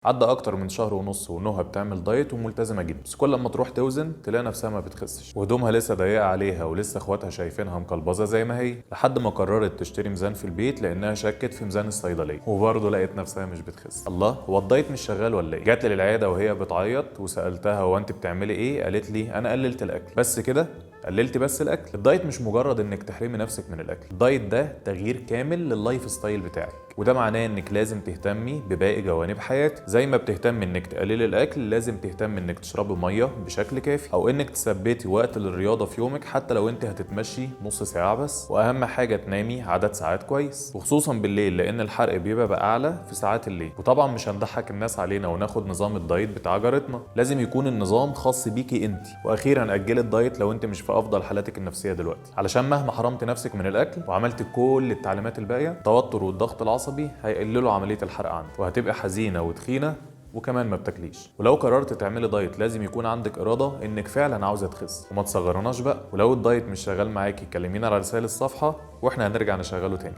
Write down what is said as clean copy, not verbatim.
عدى اكتر من شهر ونص ونهى بتعمل دايت وملتزمه جدا، بس كل لما تروح توزن تلاقي نفسها ما بتخسش، وهدومها لسه ضيقه عليها، ولسه اخواتها شايفينها مقلبظه زي ما هي، لحد ما قررت تشتري ميزان في البيت لانها شكت في ميزان الصيدلية، وبرضه لقيت نفسها مش بتخس. الله، هو الدايت مش شغال ولا ايه؟ جات لي للعياده وهي بتعيط وسالتها هو انت بتعملي ايه؟ قالت لي انا قللت الاكل. بس كده؟ قللتي بس الاكل؟ الدايت مش مجرد انك تحرمي نفسك من الاكل، الدايت ده تغيير كامل لل lifestyle بتاعك، وده معناه انك لازم تهتمي بباقي جوانب حياتك. زي ما بتهتمي انك تقللي الاكل، لازم تهتمي انك تشربي مية بشكل كافي، او انك تثبتي وقت للرياضة في يومك حتى لو انت هتتمشي نص ساعة بس، واهم حاجة تنامي عدد ساعات كويس، وخصوصا بالليل لان الحرق بيبقى اعلى في ساعات الليل. وطبعا مش هنضحك الناس علينا وناخد نظام الدايت بتاع جارتنا، لازم يكون النظام خاص بيكي انت. واخيرا اجلي الدايت لو انت مش في افضل حالاتك النفسية دلوقتي، علشان مهما حرمت نفسك من الاكل وعملت كل التعليمات الباقية، التوتر والضغط العصبي هيقللوا عملية الحرق عندك، وهتبقى حزينة وتخينه وكمان ما بتاكليش. ولو قررت تعملي دايت لازم يكون عندك اراده انك فعلا عاوزه تخس، وما تصغرناش بقى. ولو الدايت مش شغال معاكي كلمينا على رسائل الصفحة واحنا هنرجع نشغله تاني.